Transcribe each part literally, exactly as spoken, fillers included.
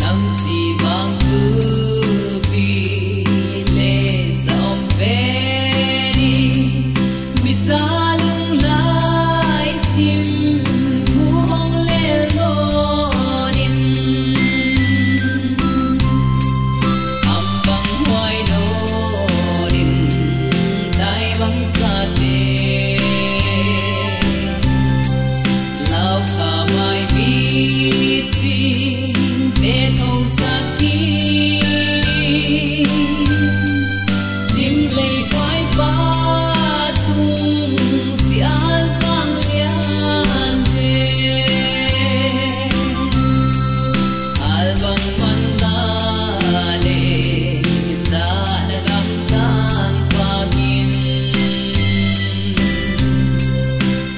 Nam chih bang tupi le sa om pen in, mi sa lunglai sim thu hong lel nawn in. Am bang huai nawn in, tai bang sate. Lau kha mai mi ching te thou sak in. Sim lei huai pa tung si al vang lian te. Al bang man la le, ta na gam tang pa min.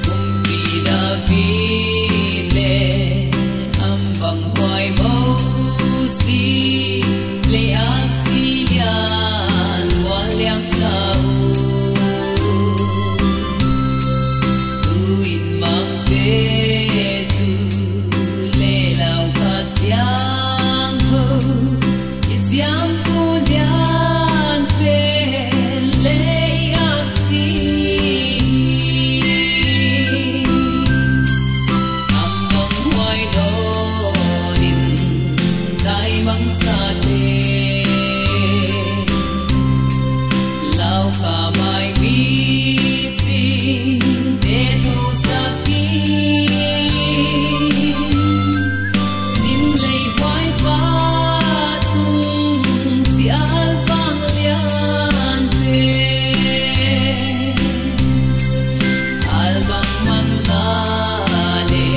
Kumpi David le, am bang huai Mosi le, aksi lian huai liam kau. Tuin mang Jesu le Lau Kha Siangthou, i siampu lian pen le aksi. Am bang huai nawn in, tai bang sate. Lau kha mai mi ching te thou sak in. Sim lei huai pa tung si al vang lian te. Al bang man la le,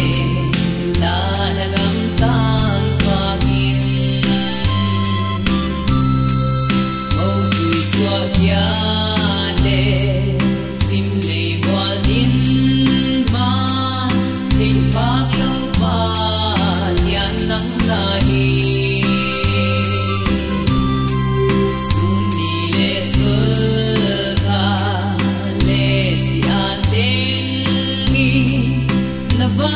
ta na gam tang pa min. Mo tui suak ya le, sim lei bual din ma, thei pak lou pa lian nang la hi. Sun ni le sul kha le si a teng in, na va